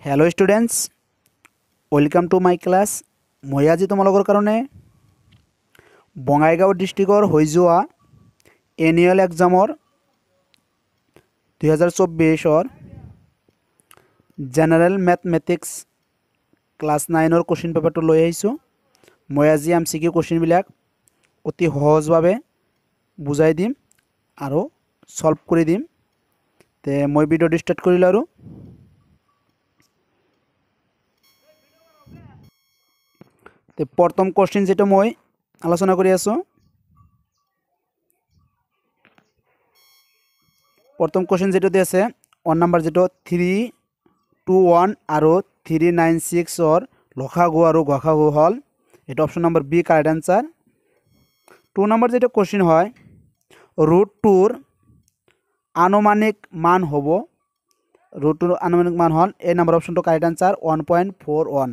Hello students, welcome to my class. মই আজি তোমালোকৰ কাৰণে বঙাইগাঁও ডিষ্ট্ৰিক্টৰ হৈ যোৱা এনুৱেল এক্সামৰ 2024ৰ জেনেৰেল মেথমেটিক্স ক্লাছ নাইনৰ কুৱেশ্যন পেপাৰটো লৈ আহিছোঁ। মই আজি এম চি কিউ কুৱেশ্যনবিলাক অতি সহজভাৱে বুজাই দিম আৰু ছল্ভ কৰি দিম। তে মই ভিডিঅ'টো ষ্টাৰ্ট কৰিলোঁ। আৰু তে প্ৰথম কুৱেশ্যন যিটো মই আলোচনা কৰি আছোঁ, প্ৰথম কুৱেশ্যন যিটো দি আছে ওৱান নাম্বাৰ, যিটো 3 2 1 আৰু 3 9 6ৰ লসাগু আৰু গসাগু হ'ল, এইটো option number B correct answer. 2 number যিটো কুৱেশ্যন হয়, ৰুট টুৰ আনুমানিক মান হ'ব, ৰুট টুৰ আনুমানিক মান হ'ল এই নাম্বাৰ অপশ্যনটো কাৰেক্ট আনচাৰ 1.41।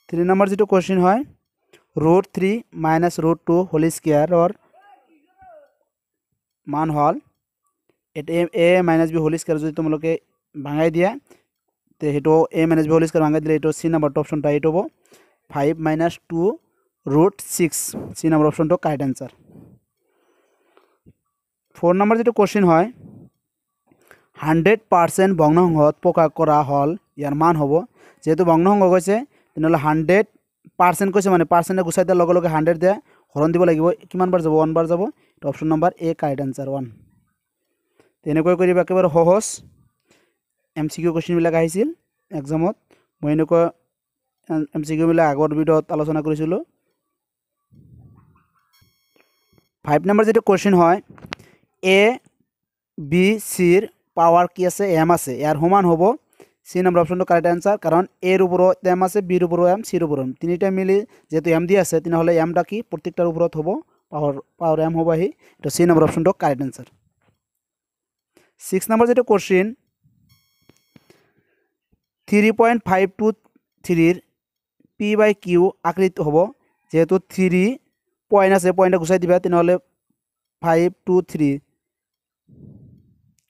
3 নম্বৰ যিটো কুৱেশ্যন হয়, root three minus root two whole স্কুৱেৰৰ মান হ'ল, এইটো a minus b whole square যদি তোমালোকে ভাঙাই দিয়া, তে সেইটো a minus b whole square ভাঙাই দিলে এইটো চি নাম্বাৰটো অপশ্যনটো এইটো হ'ব 5 minus 2 root 6, C number অপশ্যনটো কাৰেক্ট আনচাৰ। 4 নম্বৰ যিটো কুৱেশ্যন হয়, 100% ভগ্নাংশত প্ৰকাশ কৰা হ'ল ইয়াৰ মান হ'ব, যিহেতু ভগ্নাংশ কৈছে তেনেহ'লে 100% কৈছে, মানে পাৰ্চেণ্টে গুচাই দিয়াৰ লগে লগে 100 দিয়া হৰণ দিব লাগিব, কিমান বাৰ যাব, 1 বাৰ যাব। এইটো option number A correct answer 1। তেনেকৈ কৰিবা, একেবাৰে সহজ এম চি কিউ কুৱেশ্যনবিলাক আহিছিল এক্সামত। মই এনেকুৱা এম চি কিউবিলাক আগৰ ভিডিঅ'ত আলোচনা কৰিছিলোঁ। 5 নম্বৰ যিটো কুৱেশ্যন হয়, এ বি চিৰ পাৱাৰ কি আছে, এম আছে, ইয়াৰ সমান হ'ব চি নম্বৰ অপশ্যনটো কাৰেক্ট আনচাৰ, কাৰণ এৰ ওপৰত এম আছে, বিৰ ওপৰত এম, চিৰ ওপৰত এম, তিনিটা মিলি যিহেতু এম দি আছে, তেনেহ'লে এমটা কি প্ৰত্যেকটাৰ ওপৰত হ'ব, পাৱাৰ এম হ'ব আহি, এইটো চি নম্বৰ অপশ্যনটো কাৰেক্ট আনচাৰ। 6 নম্বৰ যিটো কুৱেশ্যন, 3.523ৰ পি বাই কিউ আকৃতি হ'ব, যিহেতু 3 পইণ্ট আছে, পইণ্টটা গুচাই দিবা, তেনেহ'লে 5 2 3,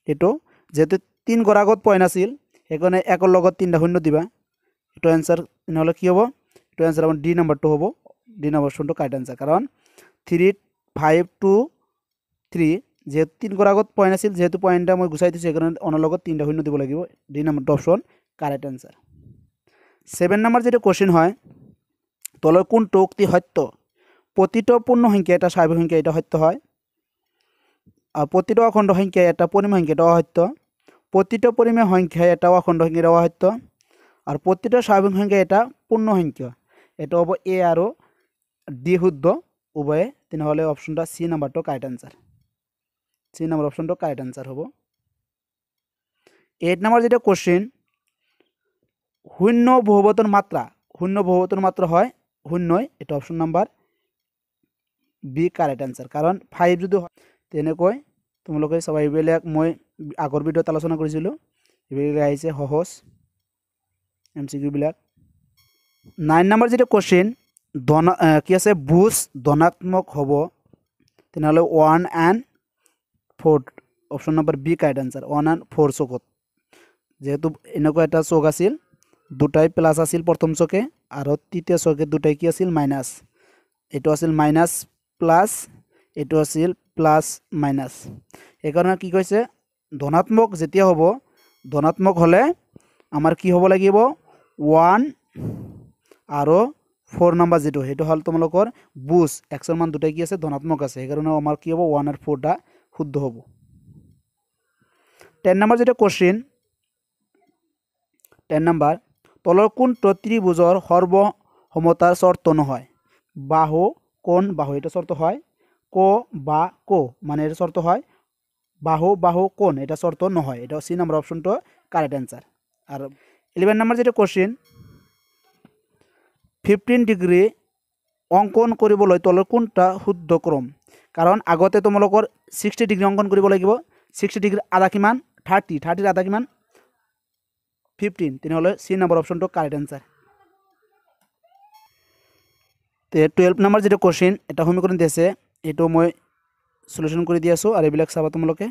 এইটো যিহেতু 3 গৰাকত পইণ্ট আছিল, সেইকাৰণে একৰ লগত 3টা শূন্য দিবা, এইটো এনচাৰ তেনেহ'লে কি হ'ব, এইটো এনচাৰ আমাৰ ডি নাম্বাৰটো হ'ব, ডি নম্বৰ অপশ্যনটো কাৰেক্ট আনচাৰ, কাৰণ 3 5 2 3 যিহেতু 3 গৰাকত পইণ্ট আছিল, যিহেতু পইণ্টটা মই গুচাই দিছোঁ, সেইকাৰণে অনৰ লগত 3টা শূন্য দিব লাগিব, ডি নাম্বাৰটো অপশ্যন কাৰেক্ট আনচাৰ। 7 নম্বৰ যিটো কুৱেশ্যন হয়, তলৰ কোনটো উক্তি সত্য, প্ৰতিটো পূৰ্ণ সংখ্যা এটা স্বাভাৱিক সংখ্যা, এটা সত্য হয়, আৰু প্ৰতিটো অখণ্ড সংখ্যা এটা পৰিমেয় সংখ্যা, এটা অসত্য, প্ৰতিটো পৰিমেয় সংখ্যা এটা অখণ্ড সংখ্যা, এটা অসত্য, আৰু প্ৰতিটো স্বাভাৱিক সংখ্যা এটা পূৰ্ণ সংখ্যা, এইটো হ'ব এ আৰু ডি শুদ্ধ উভয়ে, তেনেহ'লে অপশ্যনটা চি নাম্বাৰটো কাৰেক্ট আনচাৰ, চি নম্বৰ অপশ্যনটো কাৰেক্ট আনচাৰ হ'ব। 8 নম্বৰ যিটো কুৱেশ্যন, শূন্য বহুপদৰ মাত্ৰা, শূন্য বহুপদৰ মাত্ৰা হয় শূন্যই, এইটো option number B correct answer, কাৰণ 5 যদি হয় তেনেকৈ তোমালোকে চাবা, এইবিলাক মই আগৰ ভিডিঅ'ত আলোচনা কৰিছিলোঁ, এইবিলাক আহিছে সহজ এম চি কিউবিলাক। 9 নম্বৰ যিটো কুৱেশ্যন, ধন কি আছে, বুজ ধনাত্মক হ'ব, তেনেহ'লে 1 and 4, option number B correct answer, 1 and 4 চকত, যিহেতু এনেকুৱা এটা চক আছিল, দুটাই প্লাছ আছিল প্ৰথম চকে, আৰু তৃতীয় চকে দুটাই কি আছিল মাইনাছ, এইটো আছিল মাইনাছ প্লাছ, এইটো আছিল প্লাছ মাইনাছ, সেইকাৰণে কি কৈছে ধনাত্মক যেতিয়া হ'ব, ধনাত্মক হ'লে আমাৰ কি হ'ব লাগিব, 1 আৰু 4 নম্বৰ যিটো সেইটো হ'ল তোমালোকৰ বুজ, এক্সৰ মান দুটাই কি আছে ধনাত্মক আছে, সেইকাৰণে আমাৰ কি হ'ব 1 আৰু 4টা শুদ্ধ হ'ব। 10 নম্বৰ যিটো কুৱেশ্যন, 10 নম্বৰ, তলৰ কোনটো ত্ৰিভুজৰ সৰ্বসমতাৰ চৰ্ত নহয়, বাহু কোণ বাহু, এইটো চৰ্ত হয়, ক বা ক মানে এইটো চৰ্ত হয়, বাহু বাহু কোণ এটা চৰ্ত নহয়, এটা চি নম্বৰ অপশ্যনটো কাৰেক্ট এনচাৰ। আৰু 11 নম্বৰ যিটো কুৱেশ্যন, 15 ডিগ্ৰী অংকন কৰিবলৈ তলৰ কোনটা শুদ্ধ ক্ৰম, কাৰণ আগতে তোমালোকৰ 60 ডিগ্ৰী অংকন কৰিব লাগিব, 60 ডিগ্ৰীৰ আধা কিমান 30, 30ৰ আধা কিমান 15, তেনেহ'লে চি নম্বৰ অপশ্যনটো কাৰেক্ট এনচাৰ। তে 12 নম্বৰ যিটো কুৱেশ্যন, এটা সমীকৰণ দিছে, এইটো মই সলিউশ্যন কৰি দি আছোঁ, আৰু এইবিলাক চাবা তোমালোকে।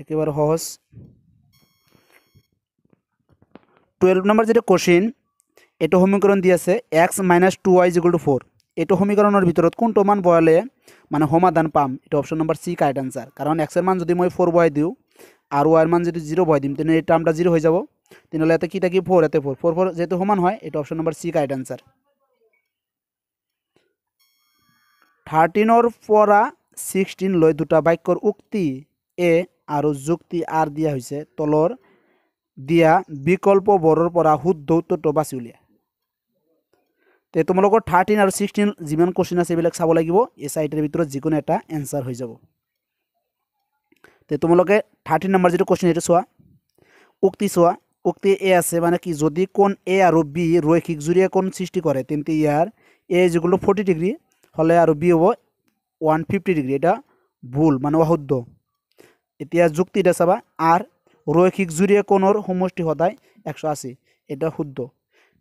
একেবাৰে সহজ। 12 নম্বৰ যিটো কুৱেশ্যন, এইটো সমীকৰণ দি আছে x minus two y equal to 4। এইটো সমীকৰণৰ ভিতৰত কোনটো মান বহালে মানে সমাধান পাম? এইটো option number C correct answer. কাৰণ এক্সৰ মান যদি মই 4 বহাই দিওঁ আৰু ৱাইৰ মান যদি 0 বহাই দিম, তেনেহ'লে এই টাৰ্মটা 0 হৈ যাব। তেনেহ'লে ইয়াতে কি থাকিব? 4, ইয়াতে 4, 4 4 যিহেতু সমান হয়, এইটো option number C correct answer. 13ৰ পৰা 16 লৈ দুটা বাক্যৰ উক্তি এ আৰু যুক্তি আৰ দিয়া হৈছে। তলৰ দিয়া বিকল্পবোৰৰ পৰা শুদ্ধ উত্তৰটো বাছি উলিয়া। তে তোমালোকৰ 13 আৰু 16 যিমান কুৱেশ্যন আছে এইবিলাক চাব লাগিব। এই চাৰিটাৰ ভিতৰত যিকোনো এটা এনচাৰ হৈ যাব। তে তোমালোকে 13 নম্বৰ যিটো কুৱেশ্যন সেইটো চোৱা, উক্তি চোৱা। উক্তি এ আছে মানে কি, যদি কোণ এ আৰু বি ৰৈখিক যুৰীয়া কোণ সৃষ্টি কৰে তেন্তে ইয়াৰ এ ইকুৱেল টু 40 ডিগ্ৰী হ'লে আৰু বি হ'ব 150 ডিগ্ৰী। এটা ভুল মানে অশুদ্ধ। এতিয়া যুক্তিটা চাবা, আৰ ৰৈখিক যুৰীয়া কোণৰ সমষ্টি সদায় 180, এটা শুদ্ধ।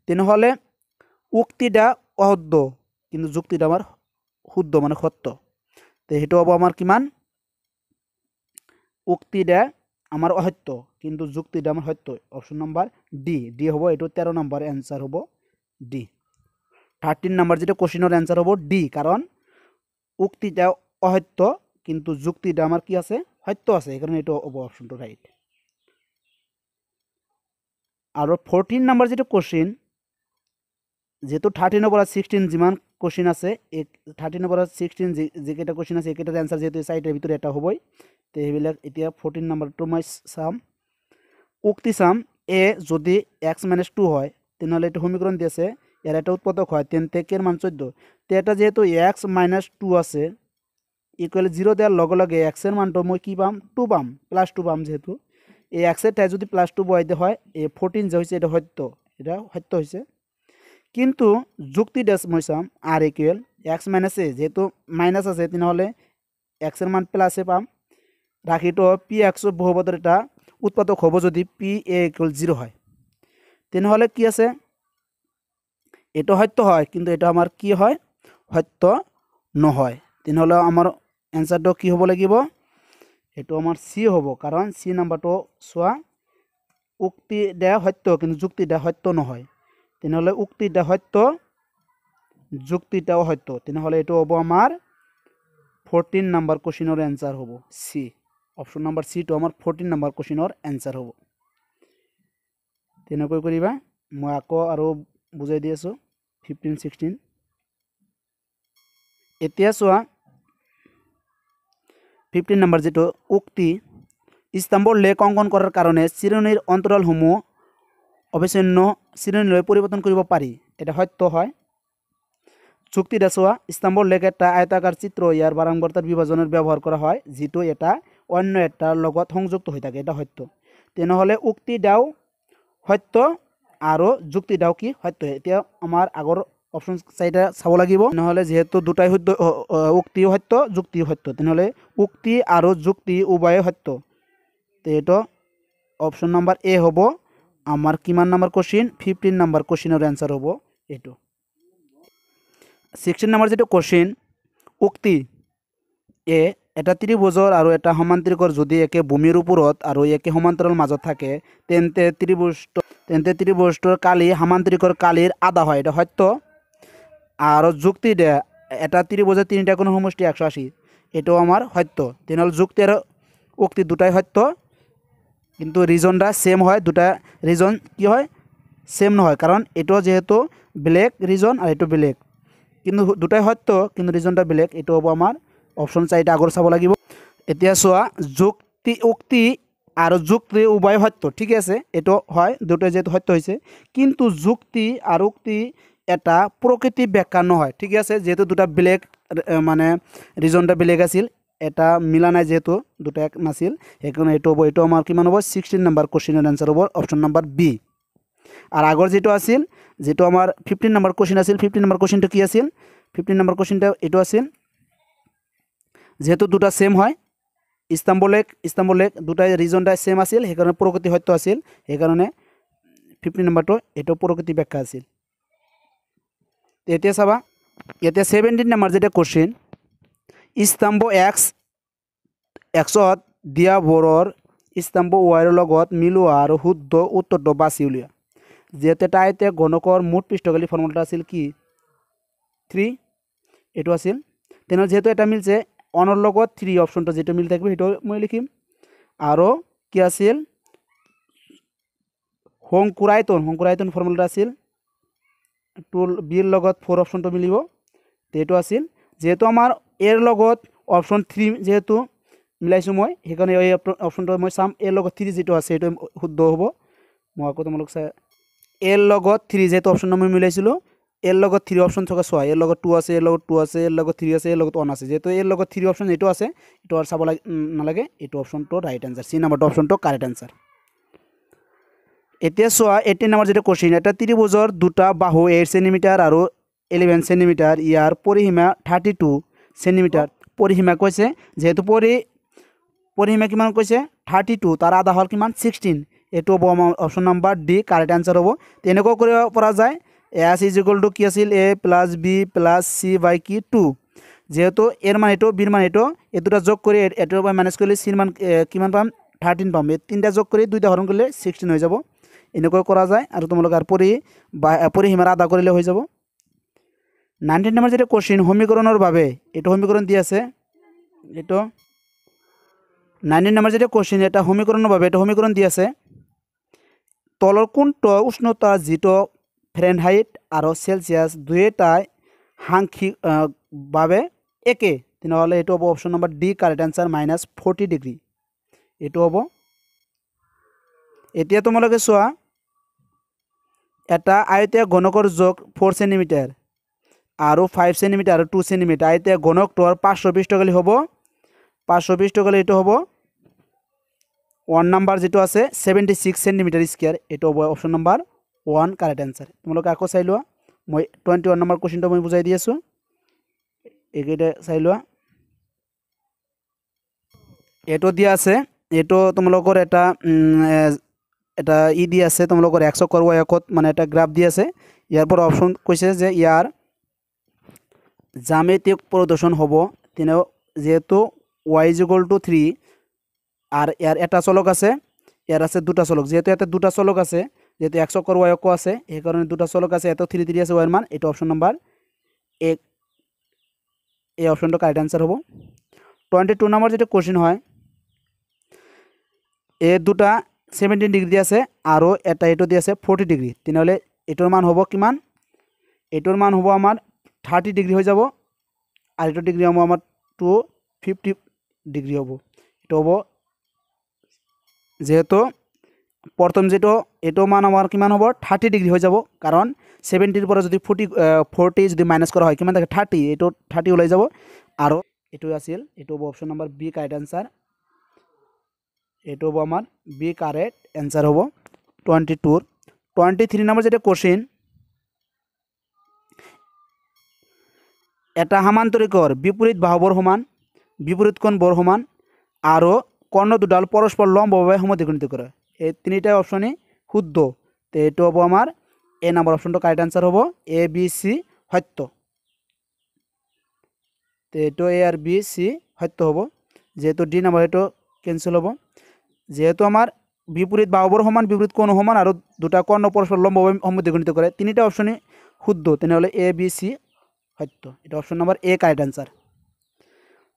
তেনেহ'লে উক্তিটা অশুদ্ধ কিন্তু যুক্তিটা আমাৰ শুদ্ধ মানে সত্য। তে সেইটো হ'ব আমাৰ কিমান? উক্তিটা আমাৰ অসত্য কিন্তু যুক্তিটা আমাৰ সত্য। অপশ্যন নম্বৰ ডি, ডি হ'ব এইটো 13 নম্বৰ এনচাৰ হ'ব ডি। 13 নম্বৰ যিটো কুৱেশ্যনৰ এনচাৰ হ'ব ডি, কাৰণ উক্তিটা অসত্য কিন্তু যুক্তিটা আমাৰ কি আছে? সত্য আছে, সেইকাৰণে এইটো হ'ব অপশ্যনটো ৰাইট। আৰু 14 নম্বৰ যিটো কুৱেশ্যন, যিহেতু 13ৰ পৰা 16 যিমান কুৱেশ্যন আছে, এই 13ৰ পৰা 16 যিকেইটা কুৱেশ্যন আছে এইকেইটাৰ এনচাৰ যিহেতু চাৰিটাৰ ভিতৰত এটা হ'বই। তে সেইবিলাক এতিয়া 14 নম্বৰটো মই চাম, উক্তি চাম। এ যদি এক্স মাইনাছ 2 হয় তেনেহ'লে এইটো সমীকৰণ দি আছে, ইয়াৰ এটা উৎপাদক হয় তেন্তে কেৰ মান 14। তে এটা যিহেতু এক্স মাইনাছ 2 আছে ইকুৱেল 0 দিয়াৰ লগে লগে এক্সৰ মানটো মই কি পাম? 2 পাম, প্লাছ 2 পাম। যিহেতু এই এক্সৰ ঠাইত যদি প্লাছ 2 বহাই দিয়া হয়, এই 14 যে হৈছে এটা সত্য, এটা সত্য হৈছে। কিন্তু যুক্তি ডেছ মই চাম R equal x minus a, যিহেতু মাইনাছ আছে তেনেহ'লে এক্সৰ মান প্লাছে পাম। ৰাশিটো পি এক্স বহুপদৰ এটা উৎপাদক হ'ব যদি পি এ ইকুৱেল 0 হয়। তেনেহ'লে কি আছে? এইটো সত্য হয় কিন্তু এইটো আমাৰ কি হয়? সত্য নহয়। তেনেহ'লে আমাৰ এনচাৰটো কি হ'ব লাগিব? এইটো আমাৰ চি হ'ব, কাৰণ চি নাম্বাৰটো চোৱা, উক্তি দেয়া সত্য কিন্তু যুক্তি দেয়া সত্য নহয়। তেনেহ'লে উক্তিটা সত্য, যুক্তিটাও সত্য। তেনেহ'লে এইটো হ'ব আমাৰ 14 নম্বৰ কুৱেশ্যনৰ এনচাৰ হ'ব চি। অপশ্যন নম্বৰ চিটো আমাৰ 14 নম্বৰ কুৱেশ্যনৰ এনচাৰ হ'ব। তেনেকৈ কৰিবা, মই আকৌ আৰু বুজাই দি আছোঁ 15 16। এতিয়া চোৱা 15 নম্বৰ যিটো উক্তি, স্তম্ভৰ লেখ অংকন কৰাৰ কাৰণে চিৰণীৰ অন্তৰালসমূহ অবিচ্ছিন্ন চিৰণীলৈ পৰিৱৰ্তন কৰিব পাৰি, এটা সত্য হয়। যুক্তিটা চোৱা, স্তম্ভৰ লেখ এটা আয়তাকাৰ চিত্ৰ, ইয়াৰ বাৰম্বাৰতাৰ বিভাজনৰ ব্যৱহাৰ কৰা হয় যিটো এটা অন্য এটাৰ লগত সংযুক্ত হৈ থাকে, এটা সত্য। তেনেহ'লে উক্তিটাও সত্য আৰু যুক্তিটাও কি সত্য। এতিয়া আমাৰ আগৰ অপশ্যন চাৰিটা চাব লাগিব। তেনেহ'লে যিহেতু দুটাই শুদ্ধ, উক্তিও সত্য যুক্তিও সত্য, তেনেহ'লে উক্তি আৰু যুক্তি উভয়ে সত্য। এইটো অপশ্যন নম্বৰ এ হ'ব আমাৰ কিমান নম্বৰ কুৱেশ্যন? 15 নম্বৰ কুৱেশ্যনৰ এনচাৰ হ'ব এইটো। 16 নম্বৰ যিটো কুৱেশ্যন, উক্তি এ এটা ত্ৰিভুজৰ আৰু এটা সমান্তৰিকৰ যদি একে ভূমিৰ ওপৰত আৰু একে সমান্তৰাল মাজত থাকে তেন্তে ত্ৰিভুজটোৰ কালি সমান্তৰিকৰ কালিৰ আধা হয়, এটা সত্য। আৰু যুক্তি দে এটা ত্ৰিভুজৰ তিনিটা কোণৰ সমষ্টি 180, এইটো আমাৰ সত্য। তেনেহ'লে যুক্তি আৰু উক্তি দুটাই সত্য, কিন্তু ৰিজনটা ছেম হয়, দুটা ৰিজন কি হয়? ছেম নহয়, কাৰণ এইটো যিহেতু বেলেগ ৰিজন আৰু এইটো বেলেগ, কিন্তু দুটাই সত্য কিন্তু ৰিজনটা বেলেগ। এইটো হ'ব আমাৰ অপশ্যন চাৰিটা আগৰ চাব লাগিব। এতিয়া চোৱা, যুক্তি উক্তি আৰু যুক্তি উভয় সত্য, ঠিকে আছে, এইটো হয়, দুটাই যিহেতু সত্য হৈছে, কিন্তু যুক্তি আৰু উক্তি এটা প্ৰকৃতি ব্যাখ্যা নহয়, ঠিকে আছে, যিহেতু দুটা বেলেগ মানে ৰিজনটা বেলেগ আছিল, এটা মিলা নাই যিহেতু দুটা এক নাছিল, সেইকাৰণে এইটো হ'ব, এইটো আমাৰ কিমান হ'ব? 16 নম্বৰ কুৱেশ্যনৰ এনচাৰ হ'ব অপশ্যন নম্বৰ বি। আৰু আগৰ যিটো আছিল, যিটো আমাৰ 15 নম্বৰ কুৱেশ্যন আছিল, 15 নম্বৰ কুৱেশ্যনটো কি আছিল? 15 নম্বৰ কুৱেশ্যনটো এইটো আছিল, যিহেতু দুটা ছেম হয়, স্তম্ভলেখ দুটাই ৰিজনটা ছেম আছিল, সেইকাৰণে প্ৰকৃতি সত্য আছিল, সেইকাৰণে 15 নম্বৰটো এইটো প্ৰকৃতি ব্যাখ্যা আছিল। এতিয়া চাবা, এতিয়া 17 নম্বৰ যেটা কুৱেশ্যন, স্তম্ভ এক্স এক্সত দিয়াবোৰৰ স্তম্ভ ৱাইৰ লগত মিলোৱা আৰু শুদ্ধ উত্তৰটো বাছি উলিওৱা। যিহেতু এটা আয়তীয় ঘনকৰ মুঠ পৃষ্ঠকালী ফৰ্মুলাটো আছিল কি 3, এইটো আছিল। তেনেহ'লে যিহেতু এটা মিলছে অনৰ লগত 3 অপশ্যনটো যিটো মিল থাকিব সেইটো মই লিখিম। আৰু কি আছিল শংকুৰায়তন, শংকুৰায়তন ফৰ্মুলাটো আছিল 2 বিৰ লগত 4 অপশ্যনটো মিলিব, এইটো আছিল। যিহেতু আমাৰ এৰ লগত অপশ্যন 3 যিহেতু মিলাইছোঁ মই, সেইকাৰণে এই অপশ্যনটো মই চাম। এৰ লগত 3 যিটো আছে সেইটো শুদ্ধ হ'ব। মই আকৌ তোমালোক চাই এৰ লগত 3 যিহেতু অপশ্যনটো মই মিলাইছিলোঁ, এৰ লগত 3 অপশ্যন থকা চোৱা, এৰ লগত 2 আছে, এৰ লগত 2 আছে, এৰ লগত 3 আছে, এৰ লগত 1 আছে। যিহেতু এৰ লগত 3 অপশ্যন এইটো আছে, এইটো আৰু চাব লাগে নালাগে, এইটো অপশ্যনটো ৰাইট এনচাৰ, চি নম্বৰটো অপশ্যনটো কাৰেক্ট এনচাৰ। এতিয়া চোৱা 18 নম্বৰ যিটো কুৱেশ্যন, এটা ত্ৰিভুজৰ দুটা বাহু 8 চেণ্টিমিটাৰ আৰু 11 চেণ্টিমিটাৰ, ইয়াৰ পৰিসীমা 32 চেণ্টিমিটাৰ। পৰিসীমা কৈছে, যিহেতু পৰিসীমা কিমান কৈছে 32, তাৰ আধা হ'ল কিমান 16, এইটো হ'ব আমাৰ option number D correct answer হ'ব। তেনেকুৱা কৰিব পৰা যায়। এছ is equal to কি আছিল A plus B plus C by কি 2, যিহেতু এৰ মান এইটো বিৰ মান এইটো, এই দুটা যোগ কৰি এইটোৰ পৰা মাইনাছ কৰিলে চিৰ মান কিমান পাম 13 পাম। এই তিনিটা যোগ কৰি দুইটা হৰণ কৰিলে 16 হৈ যাব। এনেকৈ কৰা যায় আৰু তোমালোকে আৰু পৰিসীমাৰ আধা কৰিলে হৈ যাব। 19 নম্বৰ যিটো কুৱেশ্যন, সমীকৰণৰ বাবে এইটো সমীকৰণ দি আছে, এইটো 19 নম্বৰ যিটো কুৱেশ্যন, এটা সমীকৰণৰ বাবে এইটো সমীকৰণ দি আছে। তলৰ কোনটো উষ্ণতা যিটো ফেৰেনহাইট আৰু চেলচিয়াছ দুয়োটাই সাংখ্যিকভাৱে একে, তেনেহ'লে এইটো হ'ব option number D correct answer -40 degree, এইটো হ'ব। এতিয়া তোমালোকে চোৱা এটা আয়তীয় ঘনকৰ যোগ 4 চেণ্টিমিটাৰ আৰু 5 চেণ্টিমিটাৰ আৰু 2 চেণ্টিমিটাৰ, আয়তীয় ঘনকটোৰ 520 টকালি হ'ব, 520 টকালি এইটো হ'ব 1 নাম্বাৰ যিটো আছে 76 চেণ্টিমিটাৰ স্কুৱেৰ, এইটো হ'ব অপশ্যন নাম্বাৰ 1 কাৰেক্ট এনচাৰ। তোমালোকে আকৌ চাই লোৱা, মই 21 নম্বৰ কুৱেশ্যনটো মই বুজাই দি আছোঁ, এইকেইটা চাই লোৱা। এইটো দিয়া আছে, এইটো তোমালোকৰ এটা এটা ই দি আছে, তোমালোকৰ 100 কৰোৱা একত মানে এটা গ্ৰাফ দি আছে। ইয়াৰ পৰা অপশ্যন কৈছে যে ইয়াৰ জ্যামিতিক প্ৰদৰ্শন হ'ব, তেনে যিহেতু y is equal to 3 আৰু ইয়াৰ এটা চলক আছে, ইয়াৰ আছে দুটা চলক, যিহেতু ইয়াতে দুটা চলক আছে, যিহেতু 100 কৰোৱা এক আছে, সেইকাৰণে দুটা চলক আছে, ইয়াতে 3 3 আছে ৱাইৰ মান, এইটো অপশ্যন নম্বৰ 1, এই অপশ্যনটো কাৰেক্ট এনচাৰ হ'ব। 22 নম্বৰ যিটো কুৱেশ্যন হয়, এই দুটা 17 ডিগ্ৰী আছে আৰু এটা এইটো দি আছে 40 ডিগ্ৰী, তেনেহ'লে এইটোৰ মান হ'ব কিমান, এইটোৰ মান হ'ব আমাৰ 30 ডিগ্ৰী হৈ যাব আৰু এইটো ডিগ্ৰী হ'ব আমাৰ 250 ডিগ্ৰী হ'ব। এইটো হ'ব যিহেতু প্ৰথম যিটো এইটো মান আমাৰ কিমান হ'ব 30 ডিগ্ৰী হৈ যাব, কাৰণ 70ৰ পৰা যদি 40 যদি মাইনাছ কৰা হয় কিমান থাকে 30, এইটো 30 ওলাই যাব। আৰু এইটো আছিল, এইটো হ'ব option number B correct answer, এইটো হ'ব আমাৰ বি কাৰেক্ট এনচাৰ হ'ব 22ৰ। 23 নম্বৰ যিটো কুৱেশ্যন, এটা সামান্তৰিকৰ বিপৰীত বাহুবোৰ সমান, বিপৰীত কোণবোৰ সমান আৰু কৰ্ণ দুডাল পৰস্পৰ লম্বভাৱে সমদ্বিখণ্ডিত কৰে, এই তিনিটা অপশ্যনেই শুদ্ধ। তো এইটো হ'ব আমাৰ এ নম্বৰ অপশ্যনটো কাৰেক্ট এনচাৰ হ'ব, এ বি চি সত্য। তো এইটো এ আৰু বি চি সত্য হ'ব, যিহেতু ডি নম্বৰ সেইটো কেঞ্চেল হ'ব। যিহেতু আমাৰ বিপৰীত বাহুবোৰ সমান, বিপৰীত কোণ সমান আৰু দুটা কৰ্ণ পৰস্পৰ লম্বভাৱে সমদ্বিখণ্ডিত কৰে, তিনিটা অপশ্যনেই শুদ্ধ, তেনেহ'লে এ বি চি সত্য, এইটো option number A correct answer.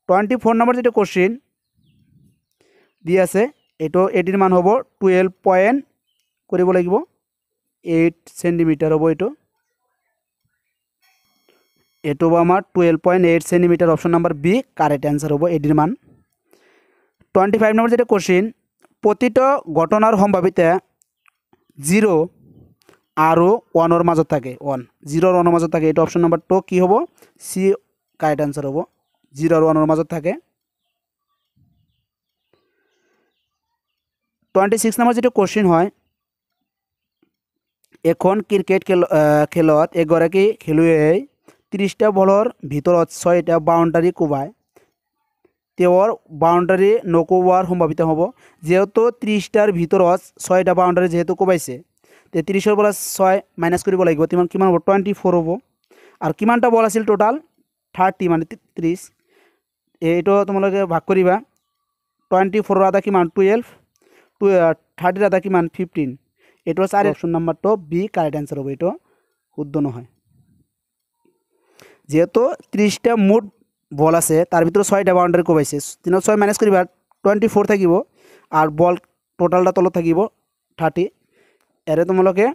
24 number যিটো কুৱেশ্যন দি আছে, এইটো এটিৰ মান হ'ব 12 পইণ্ট কৰিব লাগিব 8 চেণ্টিমিটাৰ হ'ব, এইটো এইটো হ'ব আমাৰ 12.8 centimetre, option number B correct answer হ'ব এটিৰ মান। 25 নম্বৰ যিটো কুৱেশ্যন, প্ৰতিটো ঘটনাৰ সম্ভাৱিতা 0 আৰু 1ৰ মাজত থাকে, 1 0 আৰু 1ৰ মাজত থাকে, এইটো অপশ্যন নম্বৰ 2 কি হ'ব চি কাৰেক্ট এনচাৰ হ'ব, 0 আৰু 1ৰ মাজত থাকে। 26 নম্বৰ যিটো কুৱেশ্যন হয়, এখন ক্ৰিকেট খেলত এগৰাকী খেলুৱৈয়ে 30টা বলৰ ভিতৰত 6টা বাউণ্ডাৰী কোবায়, তেওঁৰ বাউণ্ডাৰী নকোবোৱাৰ সম্ভাৱিত হ'ব। যিহেতু 30টাৰ ভিতৰত 6টা বাউণ্ডাৰী যিহেতু কোবাইছে, তে 30ৰ পৰা 6 মাইনাছ কৰিব লাগিব, তিমান কিমান হ'ব 24 হ'ব। আৰু কিমানটা বল আছিল টোটাল 30, মানে 30, এইটো তোমালোকে ভাগ কৰিবা, 24ৰ আধা কিমান 12, থাৰ্টিৰ আধা কিমান 15, এইটো চাৰি। অপশ্যন নাম্বাৰটো বি কাৰেক্ট এনচাৰ হ'ব, এইটো শুদ্ধ নহয়। যিহেতু 30টা মুঠ বল আছে, তাৰ ভিতৰত 6টা বাউণ্ডাৰী কোবাইছে, 3 6 মাইনাছ কৰিবা 24 থাকিব আৰু বল টোটালটা তলত থাকিব 30। ইয়াৰে তোমালোকে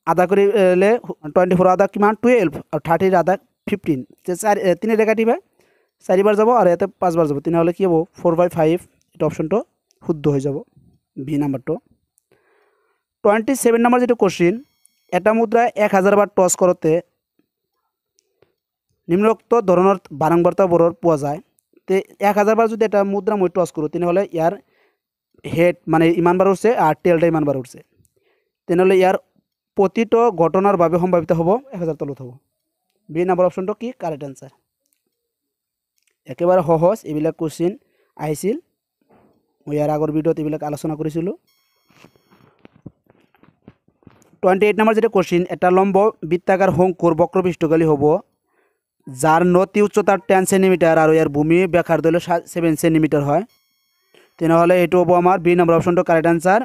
আধা কৰিলে 24 আধা কিমান 12 আৰু 30ৰ আধা 15, চাৰি তিনিৰে কাটিবা চাৰিবাৰ যাব আৰু ইয়াতে পাঁচবাৰ যাব, তেনেহ'লে কি হ'ব 4/5, এইটো অপশ্যনটো শুদ্ধ হৈ যাব বি নাম্বাৰটো। 27 নম্বৰ যিটো কুৱেশ্যন, এটা মুদ্ৰা 1000 বাৰ টছ কৰোঁতে নিম্নোক্ত ধৰণৰ বাৰম্বাৰতাবোৰৰ পোৱা যায়। তে 1000 বাৰ যদি এটা মুদ্ৰা মই টছ কৰোঁ, তেনেহ'লে ইয়াৰ হেড মানে ইমান বাৰ উঠছে আৰু টেলটা ইমান বাৰ উঠছে, তেনেহ'লে ইয়াৰ প্ৰতিটো ঘটনাৰ বাবে সম্ভাৱিত হ'ব 1000 তলত হ'ব। বি নম্বৰ অপশ্যনটো কি কাৰেক্ট এনচাৰ। একেবাৰে সহজ, এইবিলাক কুৱেশ্যন আহিছিল, মই ইয়াৰ আগৰ ভিডিঅ'ত এইবিলাক আলোচনা কৰিছিলোঁ। 28 নম্বৰ যিটো কুৱেশ্যন, এটা লম্ব বৃত্তাকাৰ শংকুৰ বক্ৰপৃষ্ঠকালী হ'ব যাৰ নতি উচ্চতা 10 চেণ্টিমিটাৰ আৰু ইয়াৰ ভূমি ব্যাসাৰ্ধ 7 চেণ্টিমিটাৰ হয়, তেনেহ'লে এইটো হ'ব আমাৰ বি নম্বৰ অপশ্যনটো কাৰেক্ট এনচাৰ।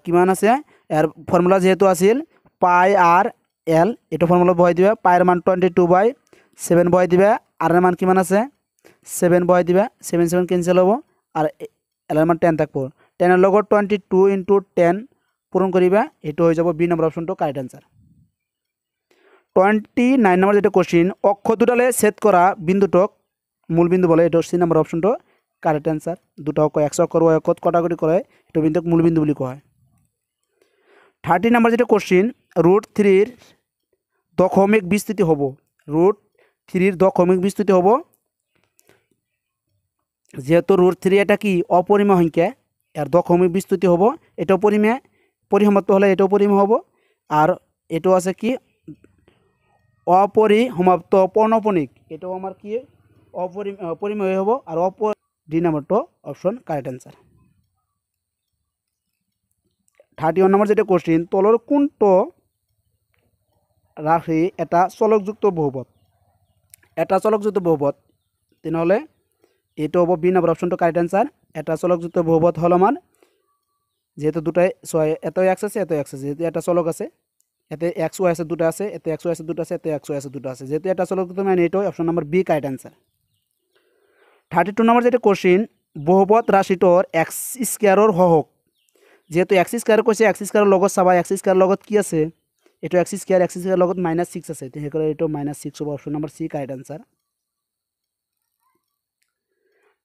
কিমান আছে ইয়াৰ ফৰ্মুলা যিহেতু আছিল পাই আৰ এল, এইটো ফৰ্মুলা বহাই দিবা, পাইৰ মান 22/7 বহাই দিবা, আৰৰ মান কিমান আছে 7 বহাই দিবা, 7 7 কেঞ্চেল হ'ব আৰু এলৰ মান 10 থাকিব, 10ৰ লগত 22 ইনটু 10 পূৰণ কৰিবা, এইটো হৈ যাব বি নম্বৰ অপশ্যনটো কাৰেক্ট এনচাৰ। 29 নম্বৰ যিটো কুৱেশ্যন, অক্ষ দুডালে ছেদ কৰা বিন্দুটোক মূল বিন্দু বলে, এইটো চি নম্বৰ অপশ্যনটো কাৰেক্ট এনচাৰ। দুটা অক্ষ এক্স অক্ষ আৰু ৱাই অক্ষত কটাকটি কৰে, এইটো বিন্দুক মূল বিন্দু বুলি কোৱা হয়। 30 নম্বৰ যিটো কুৱেশ্যন, √3ৰ দশমিক বিস্তৃতি হ'ব, √3ৰ দশমিক বিস্তৃতি হ'ব, যিহেতু √3 এটা কি অপৰিমেয় সংখ্যা, ইয়াৰ দশমিক বিস্তৃতি হ'ব, এইটো পৰিমেয়, পৰিসমাপ্ত হ'লে এইটো পৰিমেয় হ'ব, আৰু এইটো আছে কি অপৰিসমাপ্ত পৌনঃপুনিক, এইটো আমাৰ কি পৰিমেয় হ'ব আৰু ডি নম্বৰটো অপশ্যন কাৰেক্ট এনচাৰ। 31 নম্বৰ যিটো কুৱেশ্যন, তলৰ কোনটো ৰাশি এটা চলকযুক্ত বহুপদ, এটা চলকযুক্ত বহুপদ, তেনেহ'লে এইটো হ'ব বি নম্বৰ অপশ্যনটো কাৰেক্ট এনচাৰ। এটা চলকযুক্ত বহুপদ হ'ল আমাৰ যিহেতু দুটাই ছয়, এটা এক্স আছে এটা এক্স আছে, যিহেতু এটা চলক আছে, ইয়াতে এক্স ৱাই আছে দুটা আছে, ইয়াতে এক্স ৱাই আছে দুটা আছে, ইয়াতে এক্স ৱাই আছে দুটা আছে, যিহেতু এটা চলকযুক্ত মানে এইটো option number B correct answer. 32 number যিটো কুৱেশ্যন, বহুপদ ৰাশিটোৰ এক্স স্কুৱেৰৰ সহগ, যিহেতু এক্স স্কুৱেৰ কৈছে, এক্স স্কুৱেৰৰ লগত চাবা এক্স স্কুৱেৰৰ লগত কি আছে, এইটো এক্স স্কুৱেৰ, এক্স স্কুৱেৰৰ লগত -6 আছে, সেইকাৰণে এইটো -6 হ'ব, option number C correct answer.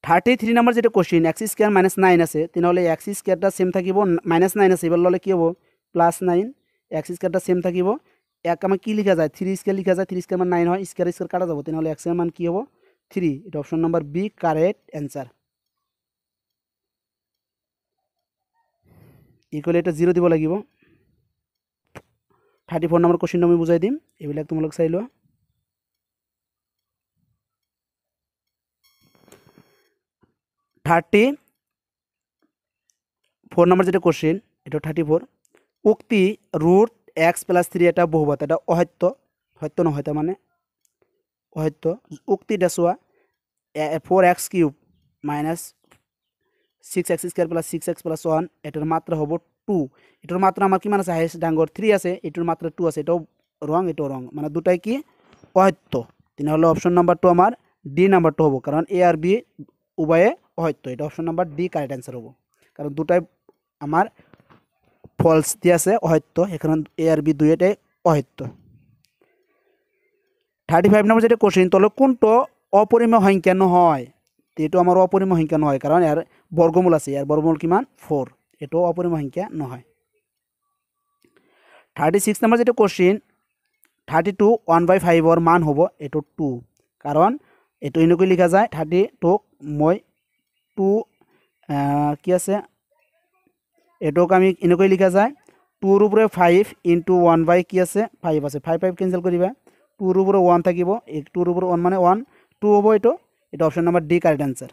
33 number যিটো কুৱেশ্যন, এক্স স্কুৱেৰ -9 আছে, তেনেহ'লে এক্স স্কুৱেৰটা ছেম থাকিব, -9 আছে, এইবাৰ ল'লে কি হ'ব +9, এক্স স্কুৱেৰটা ছেম থাকিব, ইয়াক আমাক কি লিখা যায় 3 স্কুৱেৰ লিখা যায়, 3 স্কুৱেৰ মান 9 হয়, স্কুৱেৰ স্কুৱেৰ কাটা যাব, তেনেহ'লে এক্সৰ মান কি হ'ব 3, এইটো option number B correct answer. Equal এটা 0 দিব লাগিব। 34 নম্বৰ কুৱেশ্যনটো আমি বুজাই দিম, এইবিলাক তোমালোক চাই লোৱা। 34 নম্বৰ যিটো কুৱেশ্যন, এইটো 34, উক্তি √x + 3 এটা বহুপদ, এটা অসত্য, সত্য নহয় তাৰমানে অসত্য। উক্তিটা চোৱা, 4x³ - 6x² + 6x + 1, এটাৰ মাত্ৰা হ'ব 2, এইটোৰ মাত্ৰা আমাৰ কিমান আছে হাইয়েষ্ট ডাঙৰ 3 আছে, এইটোৰ মাত্ৰা 2 আছে, এটাও ৰং এটাও ৰং, মানে দুটাই কি অসত্য, তেনেহ'লে অপশ্যন নাম্বাৰটো আমাৰ ডি নাম্বাৰটো হ'ব, কাৰণ এ আৰু বি উভয়ে অসত্য, এইটো option number D correct answer হ'ব, কাৰণ দুটাই আমাৰ ফলছ দি আছে অসত্য, সেইকাৰণে এ আৰু বি দুয়োটাই অসত্য। 35 নম্বৰ যিটো কুৱেশ্যন, তলৰ কোনটো অপৰিমেয় সংখ্যা নহয়, এইটো আমাৰ অপৰিমেয় সংখ্যা নহয়, কাৰণ ইয়াৰ বৰ্গমূল আছে, ইয়াৰ বৰ্গমূল কিমান 4, এইটো অপৰিমেয় সংখ্যা নহয়। 36 নম্বৰ যিটো কুৱেশ্যন, 32 1/5ৰ মান হ'ব এইটো 2, কাৰণ এইটো এনেকৈ লিখা যায় 32 মই 2 কি আছে এইটোক আমি এনেকৈ লিখা যায় 2ৰ ওপৰে 5 ইনটু 1 বাই কি আছে 5 আছে, 5 5 কেঞ্চেল কৰিবা, 2ৰ ওপৰে 1 থাকিব, 2ৰ ওপৰে 1 মানে 1 2 হ'ব, এইটো এইটো option number D correct answer.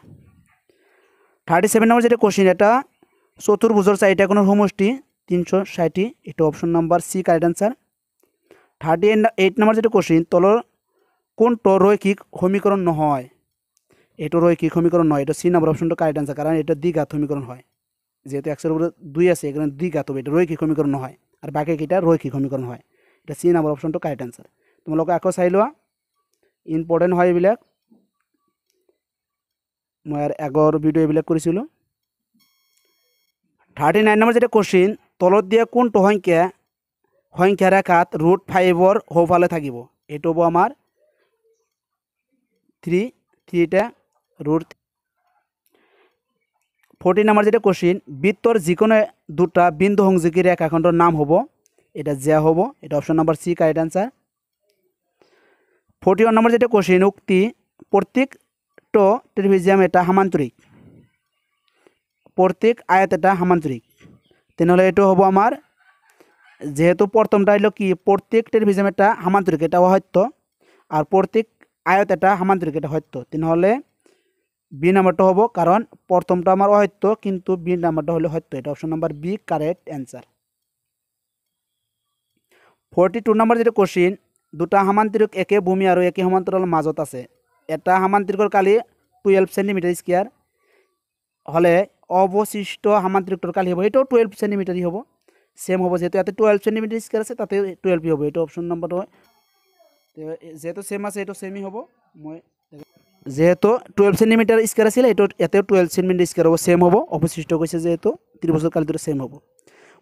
37 number যেটা কোশ্চেন, এটা চতুৰ্ভুজৰ চাৰিটা কোণৰ সমষ্টি 360, এইটো option number C correct answer. 38 number যেটো কোশ্চেন, তলৰ কোনটো ৰৈখিক সমীকৰণ নহয়, এইটো ৰৈখিক সমীকৰণ নহয়, এইটো চি নম্বৰ অপশ্যনটো কাৰেক্ট আনসাৰ, কাৰণ এটা দ্বিঘাত সমীকৰণ হয়। যেহেতু এক্সের উপরে 2 আছে এখানে 2 ঘাত হবে, এটা রৈখিক সমীকরণ নহয় আর বাকীকেইটা রৈখিক সমীকৰণ হয়। এটা চি নম্বৰ অপশ্যনটো কাৰেক্ট আনচাৰ। তোমালোকে আকৌ চাই লোৱা, ইম্পৰ্টেণ্ট হয় এইবিলাক, মই আৰু আগৰ ভিডিঅ' এইবিলাক কৰিছিলোঁ। 39 নম্বৰ যেটা কোশ্চিন, তলত দিয়া কোনটো সংখ্যা সংখ্যা ৰেখাত ৰুট ফাইভৰ সোঁফালে থাকিব? এইটো হ'ব আমাৰ থ্ৰী, থ্ৰীটা ৰুট। 40 নম্বৰ যেটা কোশ্চিন, বৃত্তৰ যিকোনো দুটা বিন্দু সংযোগী ৰেখাখণ্ডৰ নাম হ'ব, এটা জ্যা হ'ব, এটা option number C correct answer. 41 number যেটা কোশ্চিন, উক্তি প্রত্যেকটো ট্রেপিজিয়াম এটা সামান্তৰিক, প্ৰত্যেক আয়ত এটা সামান্তৰিক, তেনেহ'লে এইটো হ'ব আমাৰ যেহেতু প্ৰথমটা হলো কি প্ৰত্যেক ট্ৰেপিজিয়াম এটা সামান্তৰিক, এটা অসত্য, আৰ প্ৰত্যেক আয়ত এটা সামান্তৰিক, এটা সত্য, তেনেহ'লে বি নাম্বারটা হ'ব, কারণ প্রথমটা আমার অসত্য কিন্তু বি নাম্বারটা হলো সত্য, এটা option number B correct answer. 42 number যেটা কোশ্চিন, দুটা সামান্তৰিক একে ভূমি আৰু একে সমান্তৰাল মাজত আছে, এটা সামান্তৰিকৰ কালি 12 চেণ্টিমিটাৰ স্কুয়াৰ হ'লে অৱশিষ্ট সামান্তৰিকটোৰ কালি হ'ব, এইটো 12 চেণ্টিমিটাৰই হ'ব, সেম হ'ব, যেহেতু ইয়াতে 12 চেণ্টিমিটাৰ স্কুয়াৰ আছে তাতে 12 হ'ব, এইটো অপশ্যন নম্বৰটো হয়, যেহেতু সেম আছে এইটো সেমই হ'ব, মই যেহেতু 12 চেণ্টিমিটাৰ স্কুয়াৰ আছিলে এইটো ইয়াতেও 12 চেণ্টিমিটাৰ স্কুয়াৰ হ'ব, সেম হ'ব, অৱশিষ্ট কৈছে যেহেতু ত্ৰিভুজৰ কালিটো সেম হ'ব।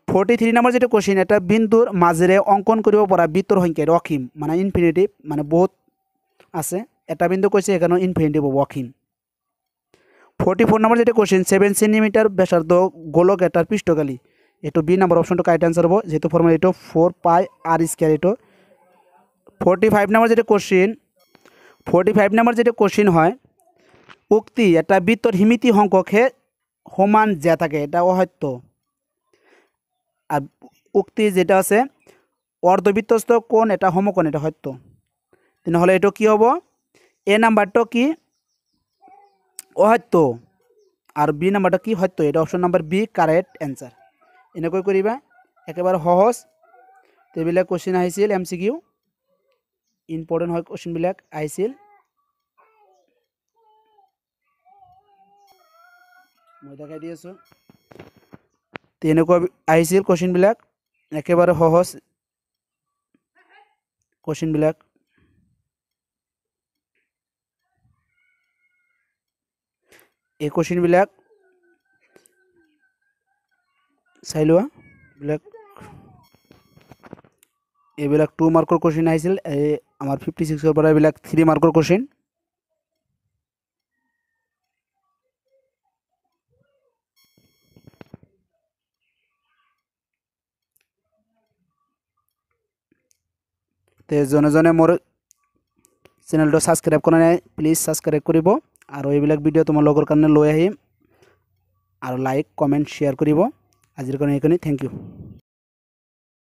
43 নম্বৰ যেটো কোশ্চিন, এটা বিন্দুৰ মাজেৰে অংকন কৰিব পৰা বৃত্তৰ সংখ্যা, এটা অসীম মানে ইনফিনিটিভ, মানে বহুত আছে, এটা বিন্দু কৈছে সেইকাৰণে ইনফিনিটিভ হ'ব, অসীম। 44 নম্বৰ যেটো কোশ্চিন, 7 চেণ্টিমিটাৰ ব্যাসাৰ্ধ গোলক এটাৰ পৃষ্ঠকালি, এইটো বি নম্বৰ অপশ্যনটো কাৰেক্ট আনচাৰ হ'ব, যেহেতু ফৰ্মুলা এইটো 4 পাই আৰ স্কুয়াৰ এইটো। 45 নম্বৰ যেটো কোশ্চিন, 45 নম্বৰ যেটো কোশ্চিন হয়, উক্তি এটা বৃত্তৰ সীমিত সংখ্যকহে সমান জ্যা থাকে, এটা অসত্য, আর উক্তি যেটা আছে অর্ধবৃত্তস্থ কোণ এটা সমকোণ, এটা সত্য, তেনেহ'লে এইটো কি হ'ব, এ নাম্বাৰটো কি অসত্য আৰু বি নাম্বাৰটো কি সত্য, এটা option number B correct answer. এনেকৈ কৰিবা, একেবাৰে সহজ, এইবিলাক কোশ্চিন আহিছিল এম চি কিউ, ইম্পৰ্টেণ্ট হয় কোশ্চিনবিলাক আহিছিল, মই দেখাই দি আছোঁ। তেনেকুৱা আহিছিল কোশ্চিনবিলাক, একেবাৰে সহজ কোশ্চিনবিলাক। এই কোশ্চিনবিলাক চাই লোৱা, এইবিলাক 2 মাৰ্কৰ কোশ্চিন আহিছিল, এই আমাৰ 56ৰ পৰা এইবিলাক 3 মাৰ্কৰ কোশ্চিন। তে জনে জনে মোৰ চেনেলটো ছাবস্ক্ৰাইব কৰা নাই প্লিজ ছাবস্ক্ৰাইব কৰিব, আৰু এইবিলাক ভিডিঅ' তোমালোকৰ কাৰণে লৈ আহিম, আৰু লাইক কমেণ্ট শ্বেয়াৰ কৰিব। আজিৰ কাৰণে এইখিনি, thank U.